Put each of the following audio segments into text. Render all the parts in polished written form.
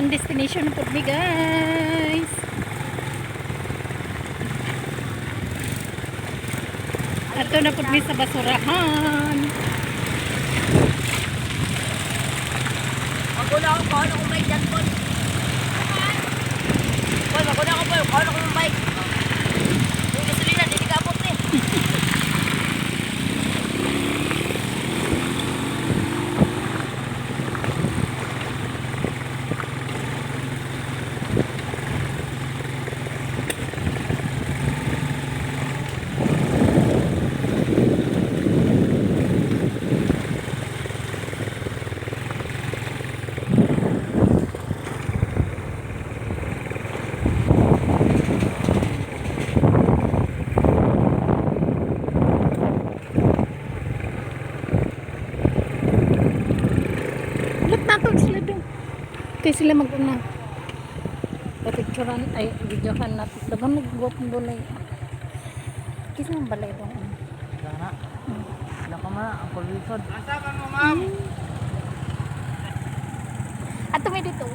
In destination na pud mi, guys. Ato na pud mi sa basurahan. Maguna ako, paano kung may dyan, Paul? Paul, maguna ako, Paul. Paano kung may bike? Yung gasolina, di ka abot eh. Look nato sila doon. Kay sila mag-una. Picturean ay videohan natin. Dagan mag-gwapong balay. Kisa ang balay dong. Wala na. Wala ka ma, ang Wilson. Ato may dito.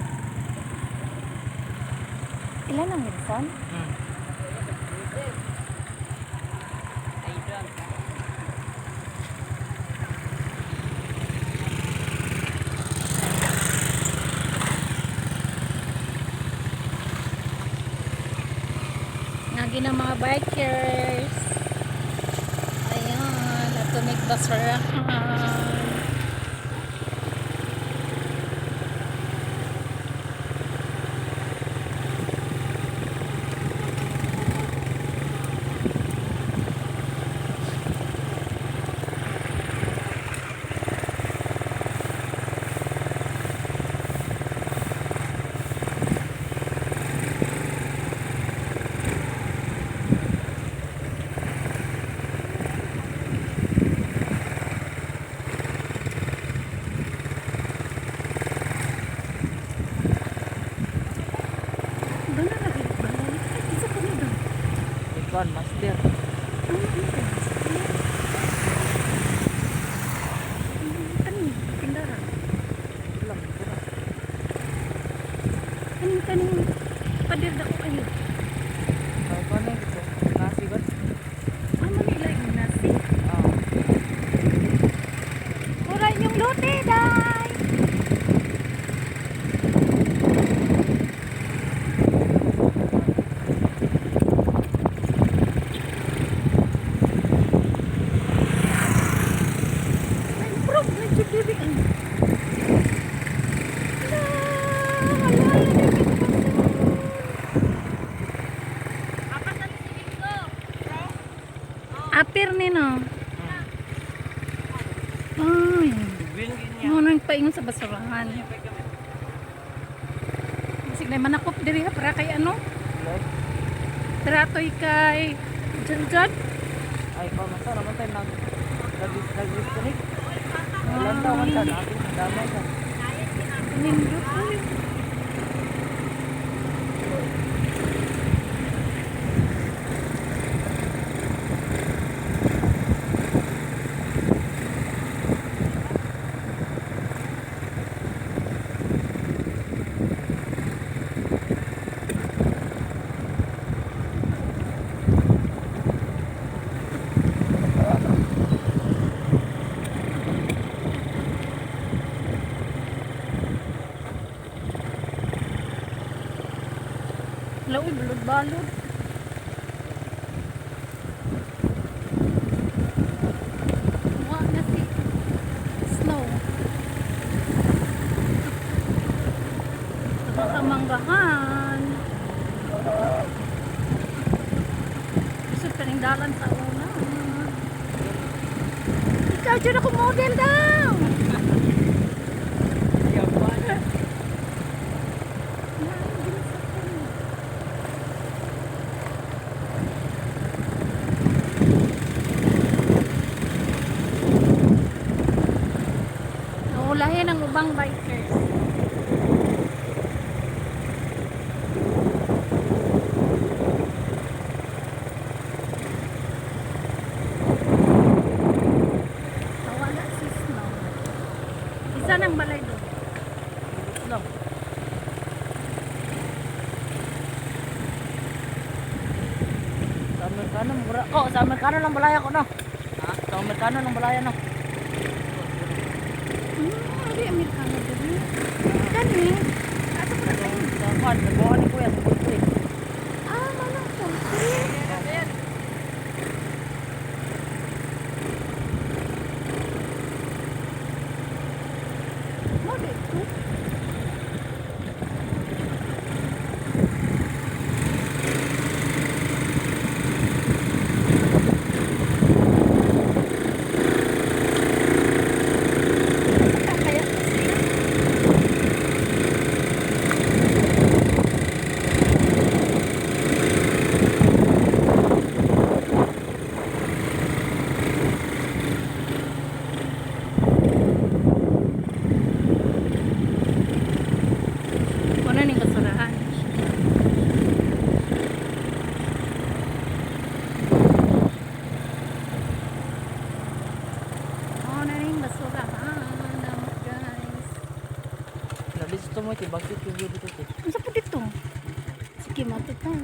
Ilan ang Wilson? Ngagi ng mga bikers. Ayan, ato may basurahan. Doon na nag-balay. Ay, isa pa na doon. Ikaw, master. Ano, ano ba? Ano, tindahan? Lang, Kaning kaning pader dako kayo. Ay, ko na ito. Nasi ko. Amo nila yung nasi. Ah. Mura yung lote, day. Ay, improve na jud diri ang. Ala, ala, ala, Apir ni no. Ay. Mo nang paingon sa basurahan. Basig na manakop diri ha para kay ano? Tratoy kay John John. Ay, ko, masa naman tayo nag nag-disconnect. Lantaw man sa natin, damay sa. Nindot uy. Laoy balod-balod. Wa na si snow. Kamanggahan. Gusto pa dalan sa una. Ikaw dyan ako model daw. Naulahin ang ubang bikers. Nawala si Snow. Amerikano mura. Oh, sa Amerikano lang balaya ko, no. Ha? Sa Amerikano lang balaya, no. Hindi Amerikano diri. Kani. Asa po na kayo? Sa kwan, nagawa ni kuya sa poultry. Ah, manang poultry. Mo dito. Kaya sila. Wala ning kasurahan. Wala ning basurahan, guys. Grabe gusto mo ito, bagyo yung view dito. Ano sa po dito? Sige, matutan.